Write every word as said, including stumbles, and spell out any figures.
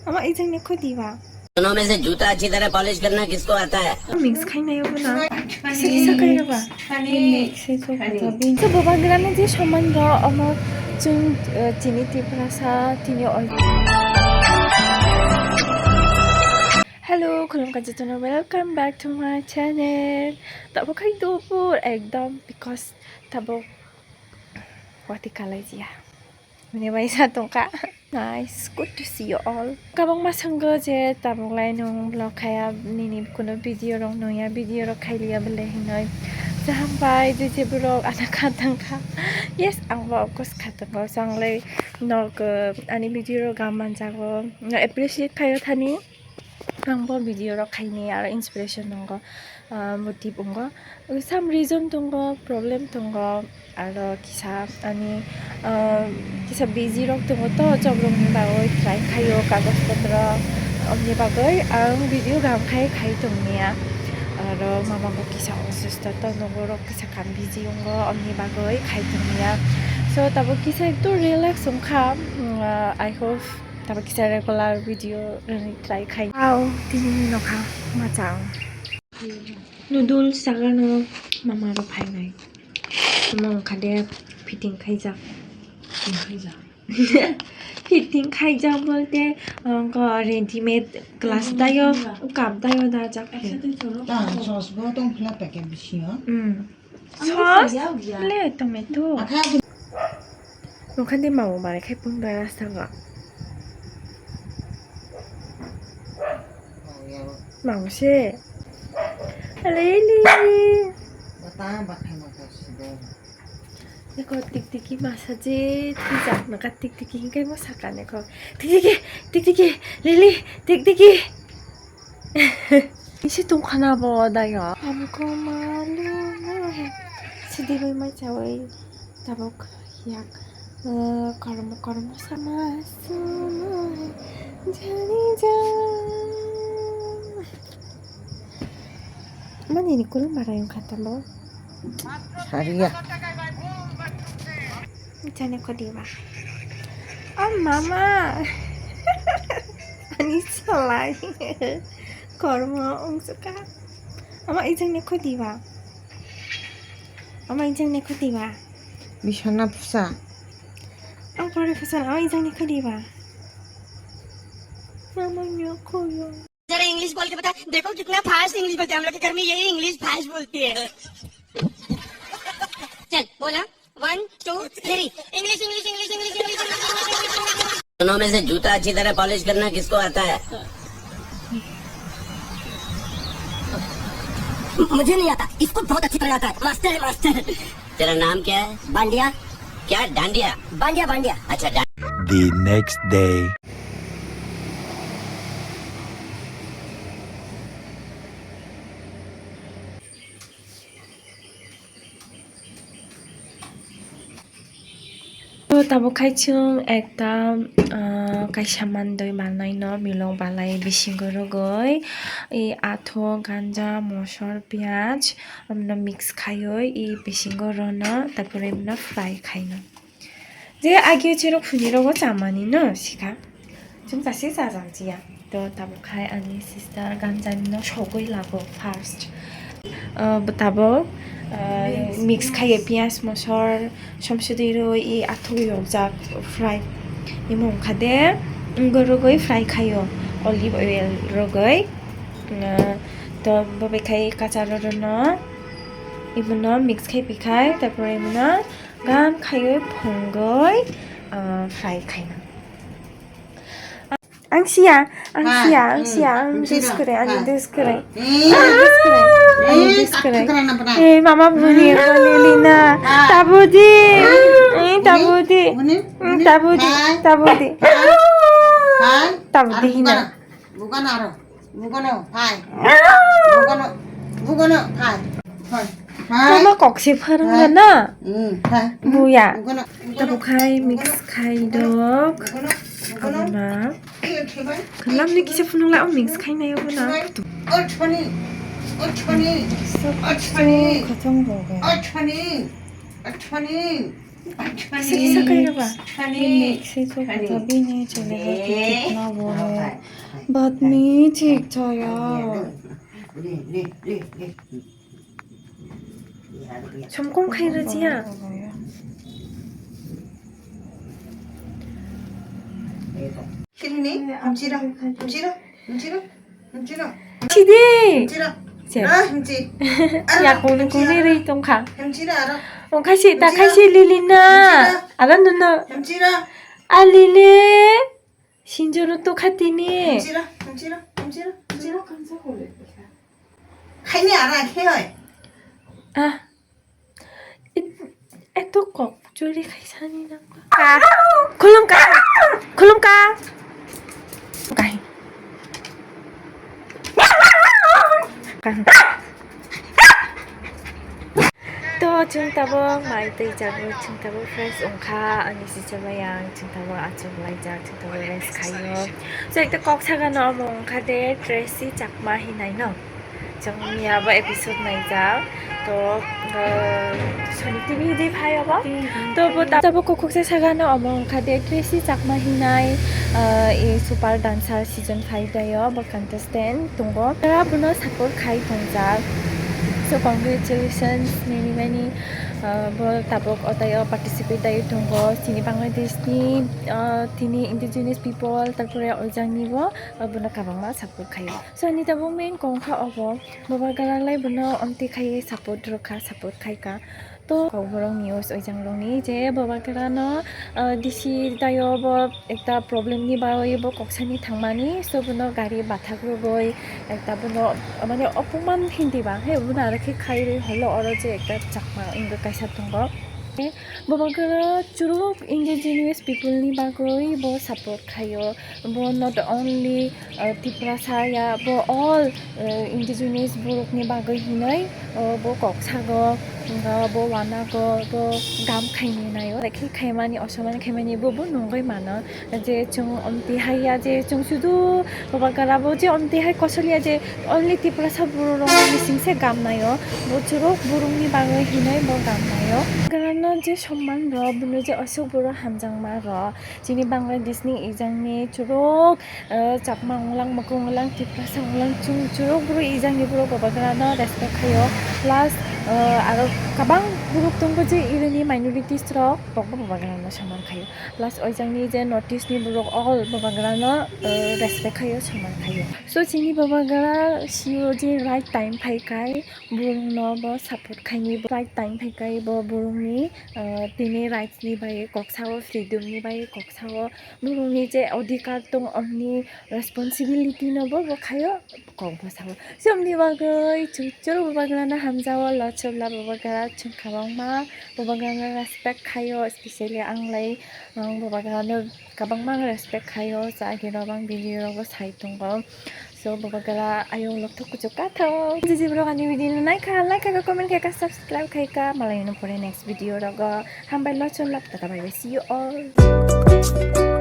Ama ijang ni khudi ba. दोनों में से जूता अच्छी तरह पॉलिश करना किसको आता है? Mix khai nai bo na. Kisa kisa khai ba. Mix khai ko ba. So bo bagra na je saman ro omo chung, eh, chini Tiprasa tini oi. Hello, khulumkha jotono, welcome back to my channel. Tabo khai dopor ekdom because tabo wati kalai jia. Mane bai sa tongkha. Nice, good to see you all. Kabangma swngo je tabuk lai nwng vlog khaya nini kuno video rok nungya, video rok khailiya bwle hinoi. Jaham bai je je borok ana kha tangkha. Yes, ang bo of course kha tongo. Chang lai nok, uh, ani video rok gam manjago. Appreciate khayo thani. Ang bo video rok khaini aro inspiration nongo, ah, motive wngo. Some reason tongo, problem tongo, aro kisa ani, ah, kisa busy rok tongo to, job rokni bagwi try khaio, kagoj potro, omni bagwi ang video kaham khai khai tongya. Aro mama bo kisa osusto to, nogo rok kisa kam busy wngo, omni bagwi khai tongya. So tabuk kisa ekdum relax wngkha, mm, ah, I hope Tabo kisa regular video rwni try khai. Wow, tini ni nokha machang. Noodles chagano mama ro phainai. Omo wngkha de fitting khaijak. Fitting khaijak. Fitting khaijak bolte, wngkha readymade glass dayo, cup dayo dajak. Ah, sauce bo tong phila packet bisingo. Hmm. Sauce? Le tomato. Nokha de mau bare khai pun bara sanga. Mau se. Lili. Eko tik tiki masa je tijak naka tik tiki hingkai mo saka neko. Tik tiki, tik tiki, Lili, tik tiki. Isi tongkhana bo dayo. Abo ko malu mo he. Sidi bai mai chawai tabuk yak. Eh, kormo kormo sama sumo he. Jani ja. Mani ni kulum barai wngkha tamo. Sariya. Jani ko diba. Oh mama. Ani salai. Kormo ungsuka. Ama ijang ni khudi ba. Ama ijang ni khudi ba. Bisana pusa. Ang pore pusa ama ijang ni khudi ba. Mama nyo koyo. जरा इंग्लिश बोल के बता। देखो कितना fast English बोलते हैं हम लोग के घर में, यही इंग्लिश फास्ट बोलती है। चल बोला। One, two, three। English English English English English English. दोनों में से जूता अच्छी तरह पॉलिश करना किसको आता है? मुझे नहीं आता, इसको बहुत अच्छी तरह आता है, मास्टर है मास्टर। तेरा नाम क्या है? बांडिया। क्या? डांडिया? बांडिया बांडिया। अच्छा, डां- The next day. To tabuk khai chwng ekta, ah, kaisa mandoi manai no milok balai bisingo rwgwi, i athok, ganja, mosor, piyaj, omno mix khaiwi i bisingo rwno, tarpore omno fry khaino. Je ageo cherok phunirok o chamani no sikha. Chwng chasi chajak jiya. To tabuk khai ani sister ganjani no sogwi lago first. Ah, bo tabuk, ah, mix khaiye piyaj mosor somsudi rwi i athugwi yokjak fry. Imo wngkha de wngwi rwgwi fry khaio olive oil rwgwi. Ah, to bo bai khai kacha rwrwno ibono mix khai pikhai, tarpore ibono gam khaiwi phungwi, ah, fry khaina. Ang siya, ang siya, ang siya, ang dus kore, ang dus kore. Ang dus kore, ang dus kore. Eh, mama buni, buni lina. Tabudi, eh, tabudi. Mm, tabudi, tabudi. Tabudi hina. Bukan aro. Bugono, phai. Bugono, bugono, phai. Phai. Phai. Tama kok se pharang na. Hmm, phai. Buya. Bugono, bugono. Tabuk khai mix khai dok. Bugono, bugono. Ama. Khwlam ni kisa phunuk lai o mix khai nai o na. Oi, chhoni. Oi, chhoni. Oi, chhoni. Khatung bo ga. Oi, chhoni. Oi, chhoni. Sisa kaira ba? Ini sisa kata bini chele hati kitna wo hai. Baat nahi theek tha yaar. Chomkom khai ra jiya. Kini ni, hamchi ra, hamchi ra, hamchi ra, hamchi ra. Chidi. Hamchi ra. Che. Ah, hamchi. Ya kung kung ni ri tong kha. Hamchi ra, aro. Ong khai si, ta khai si lili na. Hamchi ra. Aro no no. Hamchi ra. A lili. Sinjoro to khatini. Hamchira, hamchira, hamchira, hamchira. Khaini ara khe oi. Ah. It-, eto kok churi khaisani nang. Ka. Khulum ka. Khulum ka. Kai. Kai. To chwng tabuk mai twi jago, chwng tabuk fresh wngkha, ani sicha bai ang chwng tabuk achuk laijak, chwng tabuk rest khaio. So ekta kok sagano omo wngkha de Tracy Chakma hinai no. Chwng miya bo episode naijak. To, uh, Sony T V di phai obo. To bo tabuk kok kok sagano omo wngkha de Tracy Chakma hinai, uh, e super dancer season five dayo bo contestant tongo. Tara bono support khai tongjak. So congratulations nini mani, uh, bo tabuk otayo participate dayo tongo. Chini Bangladesh ni, uh, tini indigenous people, tarpore ojang ni bo, uh, bono kabangma support khaio. So ani tabuk main kongkha obo, Baba Gara lai bono omti khai support rwkha, support khaika. To Kokborok news oijang rokni je Baba Gara no, ah, D C dayo bo ekta problem ni bagwi bo koksani thangmani, so bono gari bathak rwgwi ekta bono mane opoman hindi ba he bono aro khe khairwi holo oro je ekta chakma wngwi kaisa tongo. Baba Gara churuk indigenous people ni bagwi bo support khaio, bo not only uh, Tiprasa ya, bo all, uh, indigenous borokni bagwi hinwi, uh, bo kok sago, uh, bo wanago, bo gam khaini naio. Khe khaimani, osomani khaimani bo, bo nungwi mano je chwng omti haiya, je chwng sudu Baba Gara bo je omti hai kosolya je only Tiprasa borok rok bising se gam naio. Bo churuk borokni bagwi hinwi bo gam naio. Gara no je somman rok, bono je osok borok hamjakma rok, chini Bangladesh ni ejang ni churuk, eh, Chakma wnglang, Mokong wnglang, Tiprasa wnglang, chwng churuk bwrwi ejang ni borok Baba Gara no respect khaio. Plus, eh, aro kabang borok tongo je irini minorities rok, bokbo Baba Gara no saman khaio. Plus, oijang ni je North East ni borok all Baba Gara no, eh, respect khaio, saman khaio. So, chini Baba Gara sio je right time phai kai, borok no bo support khaini, right time phai kai bo borok ni, eh, tini rights ni bai kok sao, freedom ni bai kok sao, borokni je odhikar tong, omni responsibility no bo bo khaio, kok bwsao. Chwngni bagwi chwng chwng Baba Gara no hamjao, lots of love Baba Gara, chwng kwbangma Baba Gara no respect khaio, especially ang lai, ang Baba Gara no kwbangma respect khaio, chagi rok ang video rogo sai tongo. So Baba Gara ayung lok thok kuchuk ka thok. Jiji borok ani video no naikha, like khaika, comment khaika, subscribe khaika, malai no pore next video rogo. Hambai, lots of love, tata bye bye, see you all.